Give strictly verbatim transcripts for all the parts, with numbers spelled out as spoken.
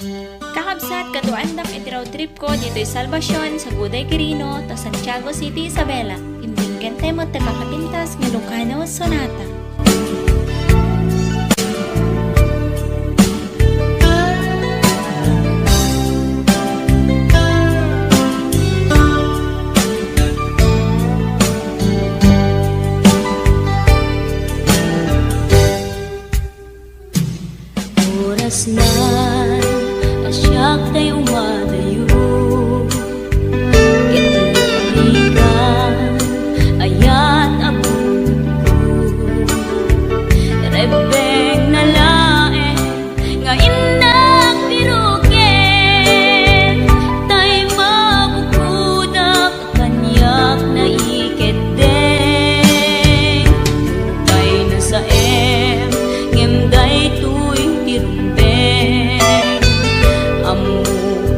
Kakabsat, kaduaendak iti road trip ko ditoy Salvacion, Saguday Quirino, ta Santiago City, Isabela. Imbingkentayo met ti pakapintas nga Ilocano Sonata. Orasna a siak tay umadayo, ket nagbikan ayat a bukodko. Rebbengna laeng nga innak piruken, tay mabukodak. Kaniak naikeddeng, nupay nasaem, ngem daytoy ti rumbeng. Ammok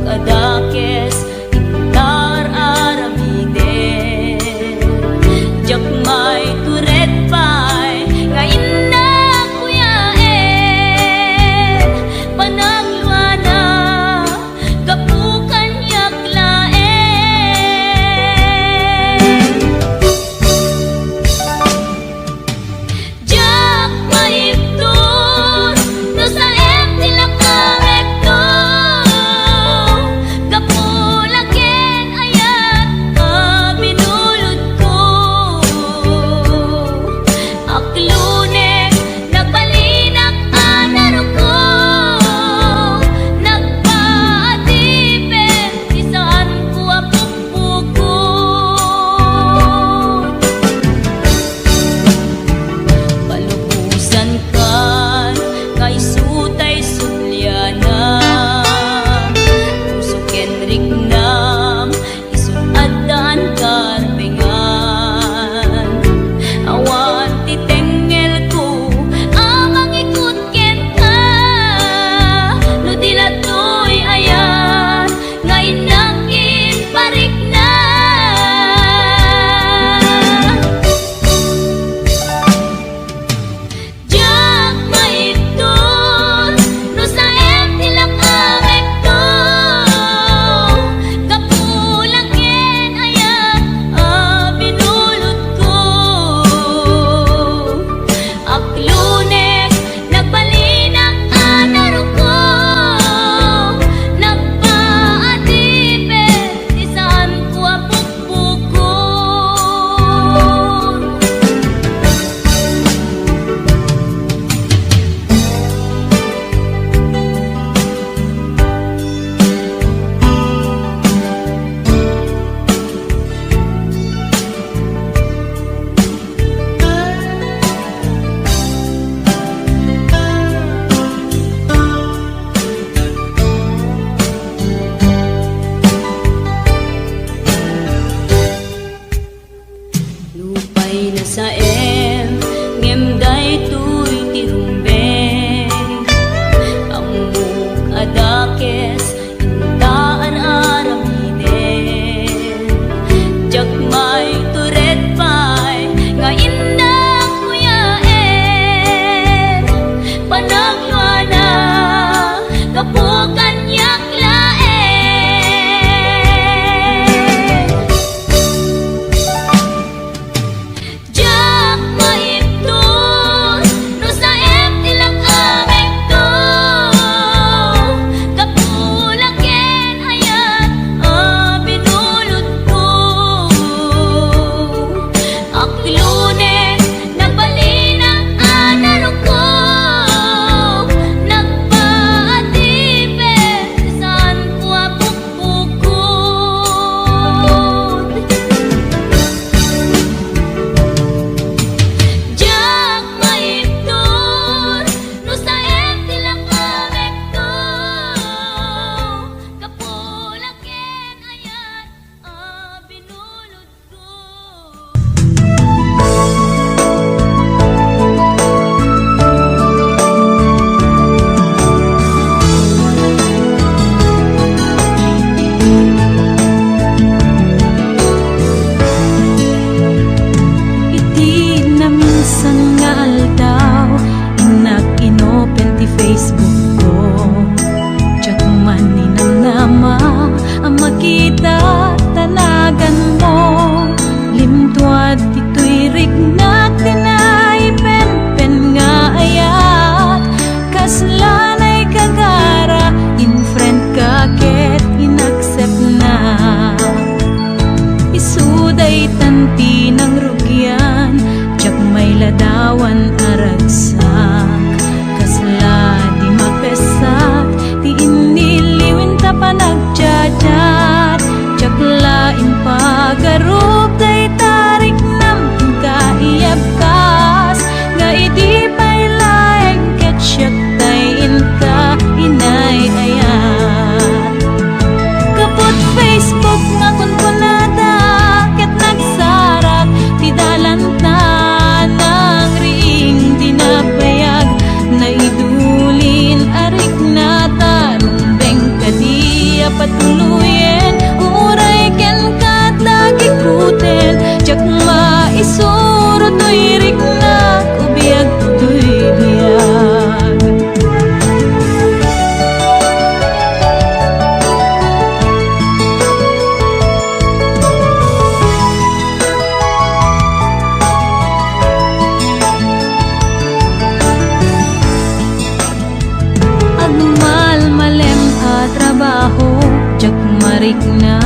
Na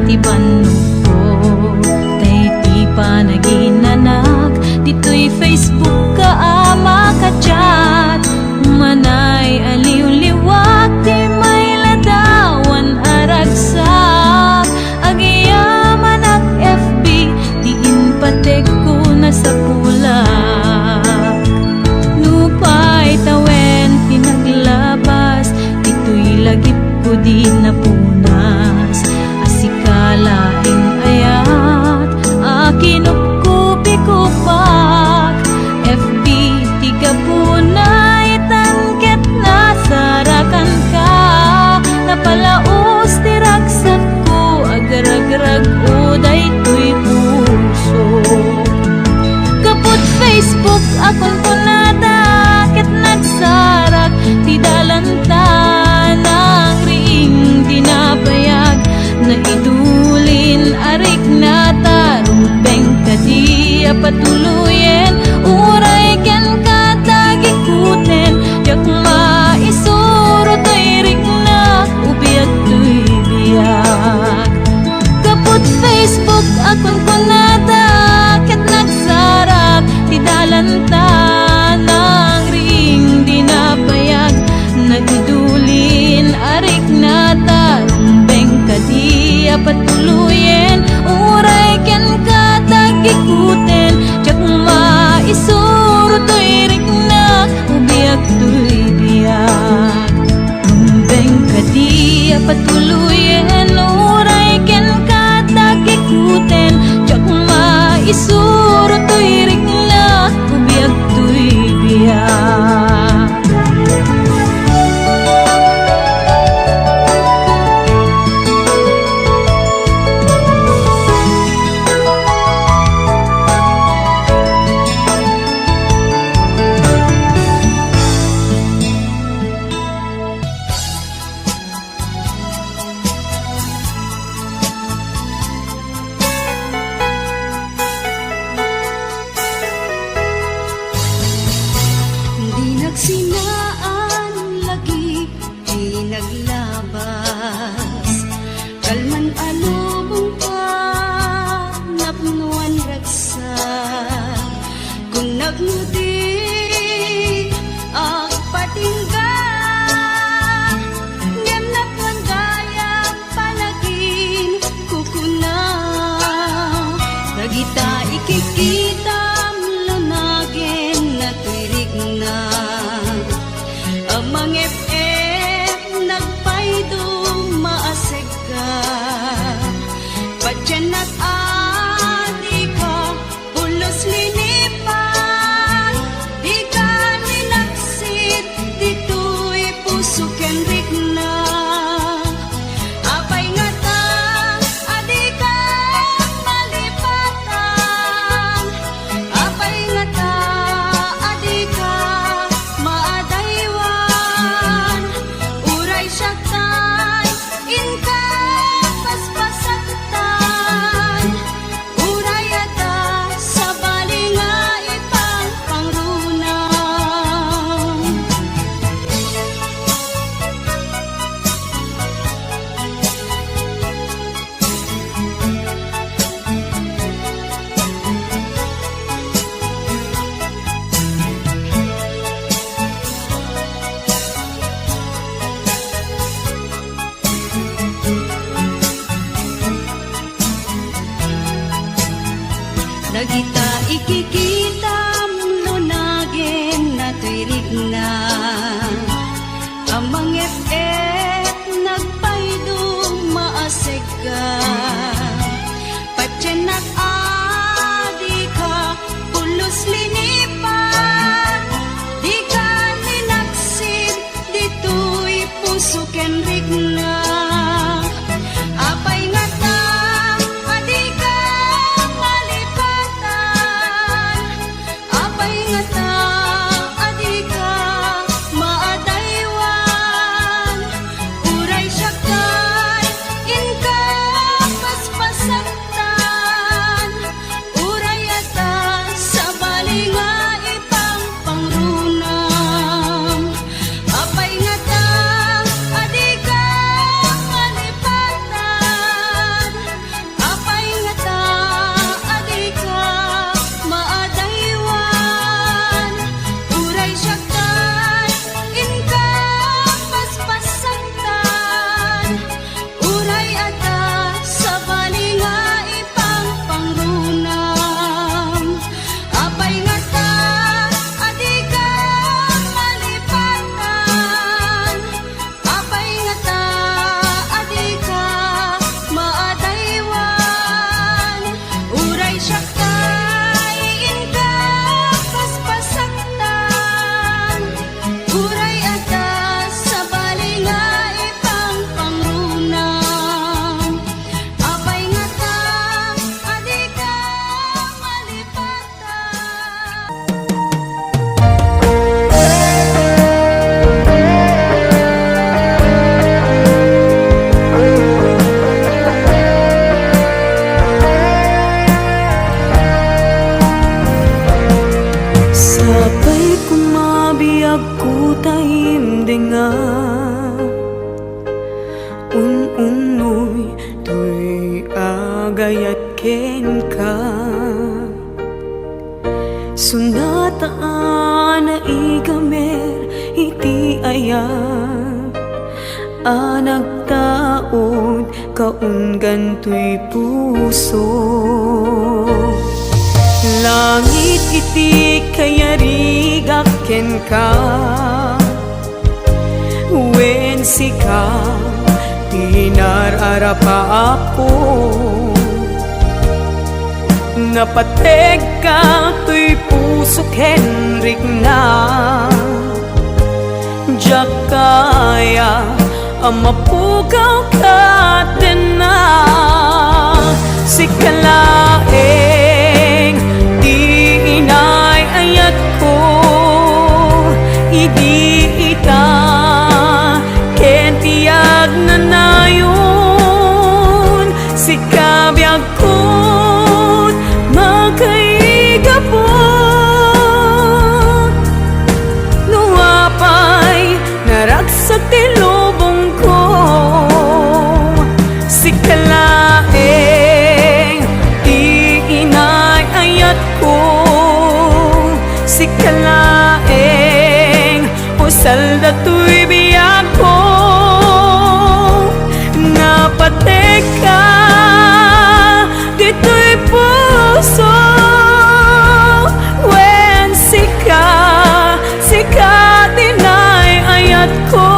ti bannogko, tay ti panaginanak, ditoy Facebook ka a makachat. Manay a liwliwak ti mailadawan a ragsak. Agyamanak F B, ti inpatekko nasapulak. Nupay tawen ti naglabas, ditoy lagipko di napunas. A sika laeng ayat a kinupkupikupak. F B ti gapuna itan ket nasarakanka. Napalaos ti ragsakko, agragrag-o daytoy puso. Kaput Facebook a kunkunada ket nagsarak ti dalanta, nangriing di nabayag. Naidulin a riknata, rumbeng kadi a patuloyen, uray kenka tagikuten, diak maisuro toy riknak, ubiag toy biag. Kaput Facebook a kunkunada ket nagsarak ti dalanta, nangriing di nabayag. Naidulin a riknata, rumbeng kadi a patuloyen, uray kenka tagikuten, diak maisuro toy riknak, ubiag toy biag. Rumbeng kadi a patuloyen, uray kenka tagikuten, diak maisuro toy riknak, ubiag toy biag. Di nagsinaan lagi ti naglabas. Kalman a lubong a napnoan ragsak. Kunnak no di agpatingga, ngem napnoan gayam panaginkukuna. Dagita ikikitam lunagen natoy rikna. Amang F F nagpayduma a segga. Patiennak a dika pulos linipat, dika linaksid ditoy puso ken rikna. Apay ngata a dika malipatan? Apay ngata a dika maadaywan? Uray siak tay inka paspasaktan. Uray adda sabali nga ipangpangruna. Dagita ikikitam lunagen natoy rikna. Amang F F nagpayduma a segga. Patiennak a dika pulos linipat, dika linaksid ditoy puso ken rikna. Apay ngata a dika malipatan? Apay ngata a dika maadaywan? Uray siak tay inka paspasaktan. Uray adda sabali nga ipangpangrunam. Apay ngata a dika Gayat kenka, sunata a naigamer iti ayat a nagtaud kaunggan toy puso. Langit iti kayarigak kenka, wen sika ti nar-arap a Apo. Napategka toy puso ken rikna. Diak kaya a mapukaw ket denna. Sika laeng ti inay-ayatko idi ita ken ti agnanayon. Sika biagkon makaigapu. No apay naragsak ti lubongko, sika laeng ti inay-ayatko. Sika laeng usal datoy biagko. Napategka ditoy puso, wen sika, sika ti inay-ayatko.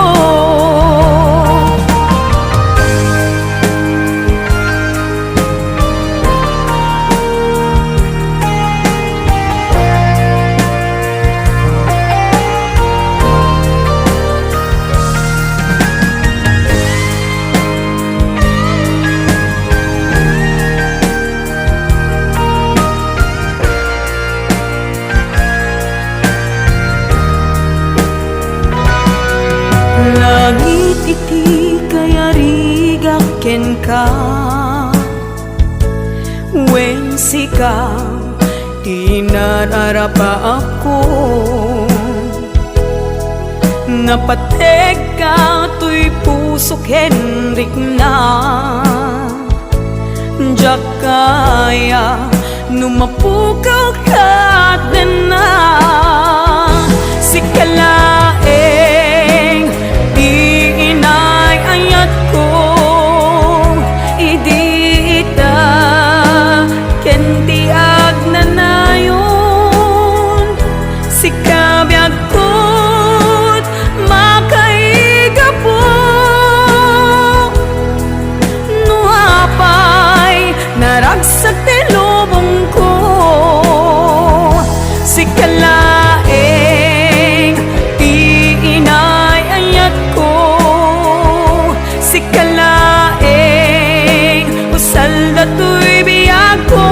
Langit iti kayarigak kenka, wen sika ti nar-arap-aapko. Napategka toy puso ken rikna. Diak kaya no mapukaw ket denna. Sika laeng ti inay-ayatko idi ita ken ti agnanayon. Sika biagko ti makaigapu. No apay naragsak ti lubongko, sika laeng ti inay-ayatko. Sika laeng usal datoy biagko.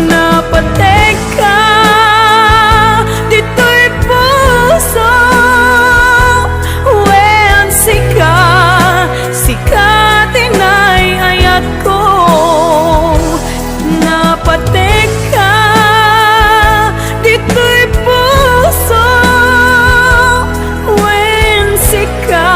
Napategka ditoy puso, wen sika, sika ti inay-ayatko. Napategka ditoy puso, wen sika,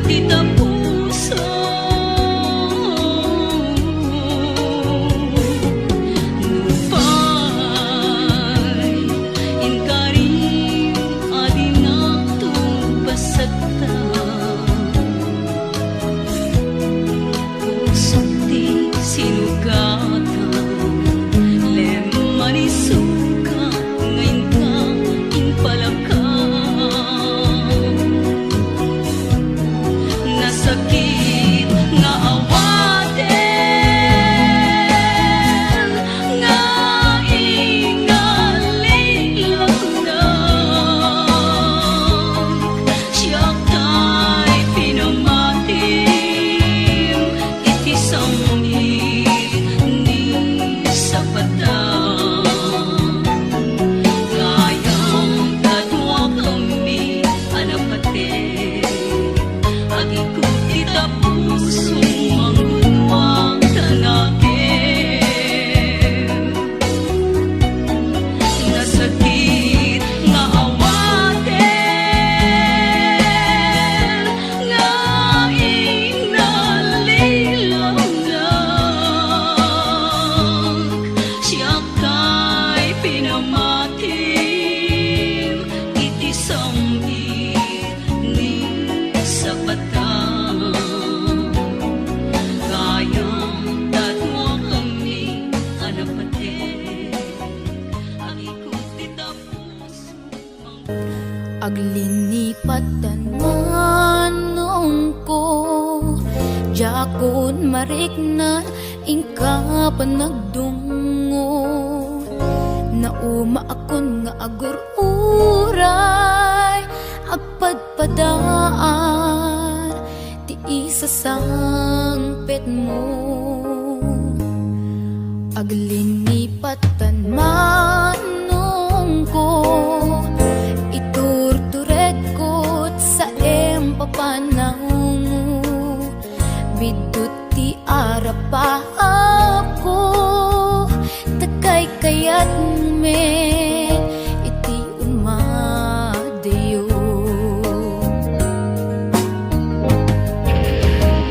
ti tapuso. Nupay inkarim a dinakto basagta, pusok ti sinugatan, lemman isuka nga inka impalakaw. Nasakit nga awaten nga ingalilangnak, siak tay pinamatim iti sam-it ni sapata. Gayam ta duakami a napateg, agikut ti tapuso, manggunua ta nakem. Nasakit nga awaten nga ingalilangnak, siak tay pinamatim iti sam-it ni sapata. Gayam ta duakami a napateg, agikut ti tapuso. Aglinipatan manongko, diakon mariknan inka panagdungngo. Naumaakon nga agur-uray, agpadpadaan ti isasangpetmo. Aglinipatan manongko, iturturedko ti saem papanawmo. Biddut ti arapaapko, ta kaykayatmo met iti umadayo.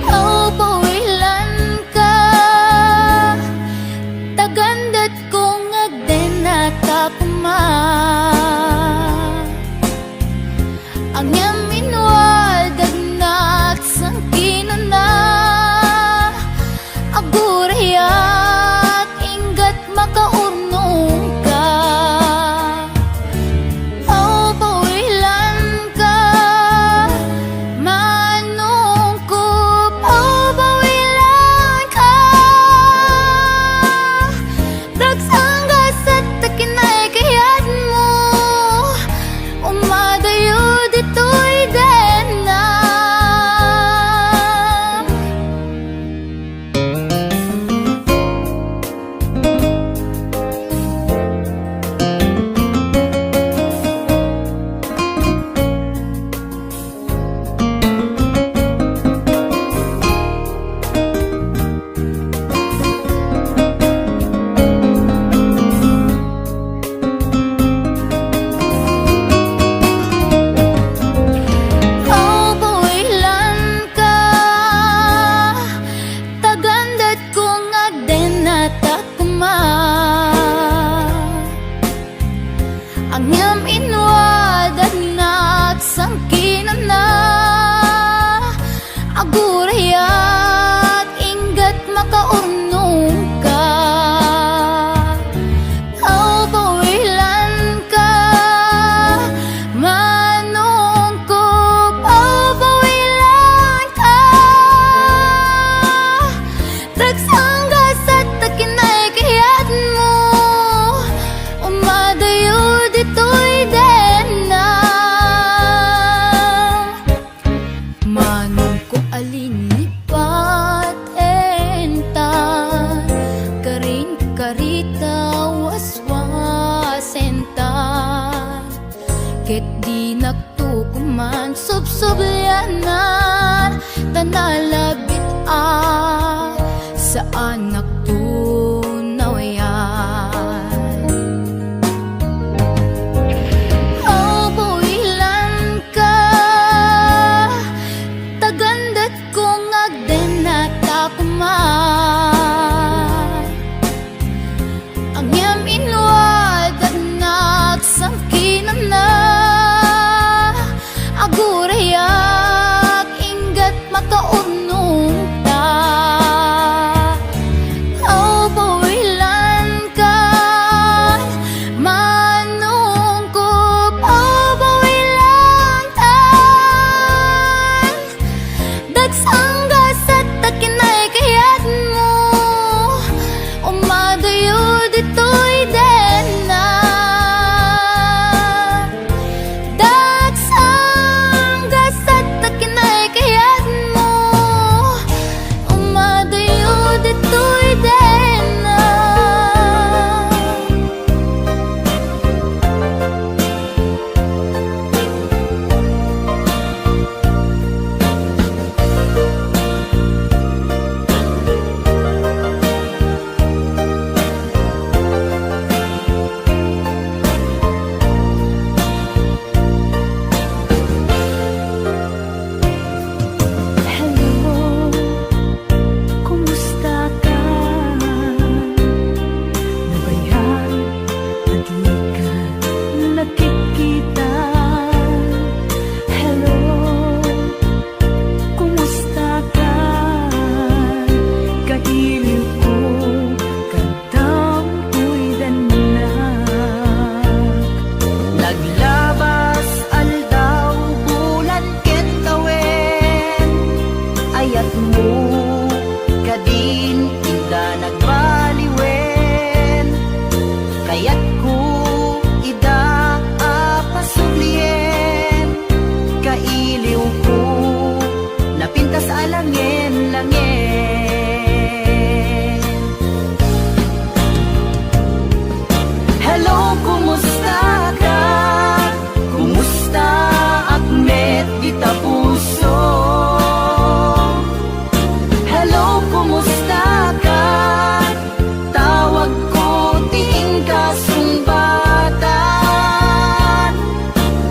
Aw, pawilanka, ta gandetko nga agdennatak koma. Ngem inwadagnak sangkinana, agurayak inggat makaurnongka. Aw, pawilanka, manongko, aw, pawilanka. Dagsang gasat ta kinaykayatmo, umadayo ditoy denna. Aw, pawilanka, ta gandetko nga agdennatak koma. Ngem inwadagnak sangkinana, agurayak inggat makaurnongka. Aw, pawilanka, manongko, aw, pawilanka. Dagsang gasat ta kinaykayatmo, umadayo ditoy denna. Manongko, a linipatenta, karin karita waswasenta. Ket dinakto koma subsublianan, ta nalabit a saanakto nawian. Aw, pawilanka, ta Ngem inwadannak sangkinana, agurayak inggat makaunongta. Paupawilan kan manongko, paupawilan kan. Dagsang gasat ta kinaykayatmo, umadayo ditoy denna. Dagsang gasat ta kinaykayatmo, umadayo ditoy denna. Hello, kumusta ka? Nabayan a di ka nakikita. Hello, kumusta ka? Kailiw ko, kadampoy dannak. Naglabas aldaw, bulan ken tawen, ayatmo kadin ida nagbaliwen. Kayatko ida a pasublien, kailiwko napintas a langen-langen. Hello, kumusta ka? Kumusta ak met dita puso? Hello, kumusta ka? Tawagko ti inka sungbatan.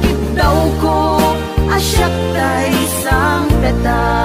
Kiddawko a siak tay sangpetam.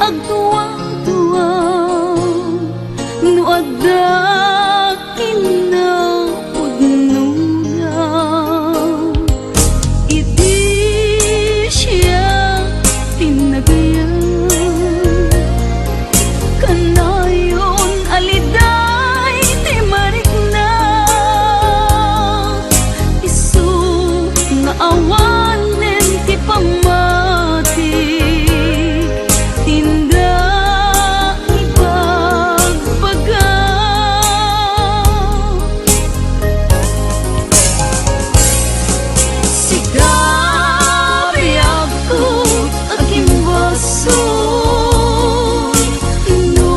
Agtuangtuang no adda kinapudnona. Idi siak ti nagayam, kanayon a liday ti marikna. Isu nga awanen ti pammati, tinda ibagbaga. Sika, biagko, agimbasol, no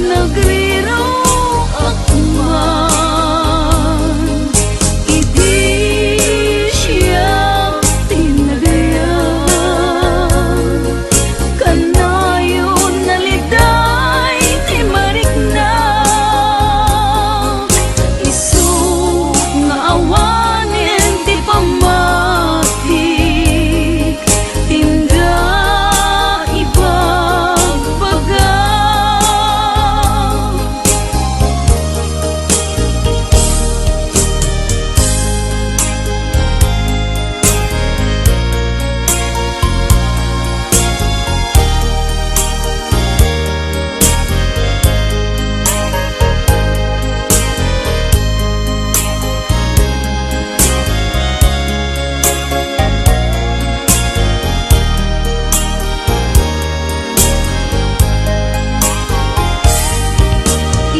nagriruak man, idi siak ti nagayam, kanayon a liday ti marikna. Isu nga awanen ti pammati, tinda ibagbaga.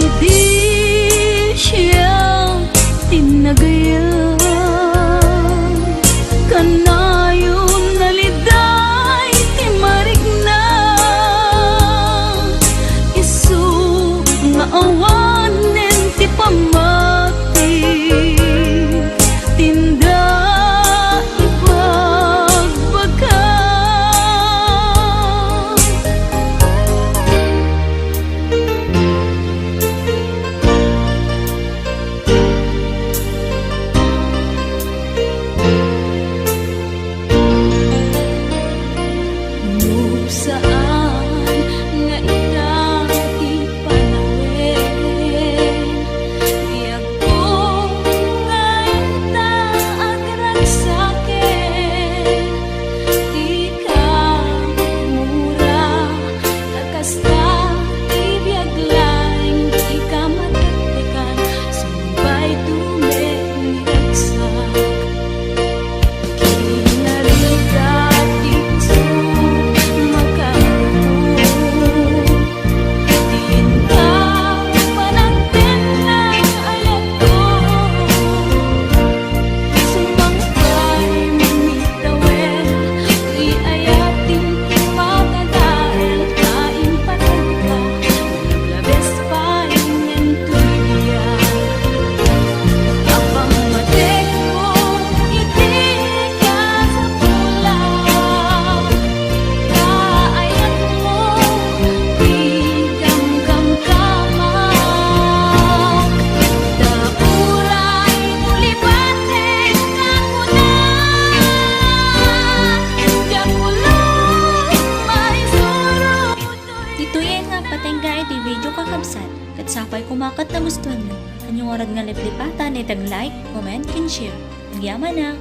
Idi siak ti nagayam, kanayon a liday ti marikna. Isu nga awanen ti pammati, tinda ibagbaga. No saan nga ita ti panawen, biagko nga ita agragsaken, ti kamura, ta kasta ti biag laeng ti kamatektekan, sumbay dumeragsak. Kinarika ti puso, makarupo. Dinta panagtenna, ayatko. Sumangpay mitawen, ti ayaten ti makadael, ta impatadka, lablabes pay ngem tuya. Apang matekmo iti kasapulak, kaayatmo ti kamkamkamak. Ta uray no lipatek a kuna, diak ulo maisuro. Ditoyen nga patengga iti video, kakabsat, ket sapay koma ket nagustuanyo. Ania ngarud nga liplipatan iti ag-like, comment, ken share. Agyamanak!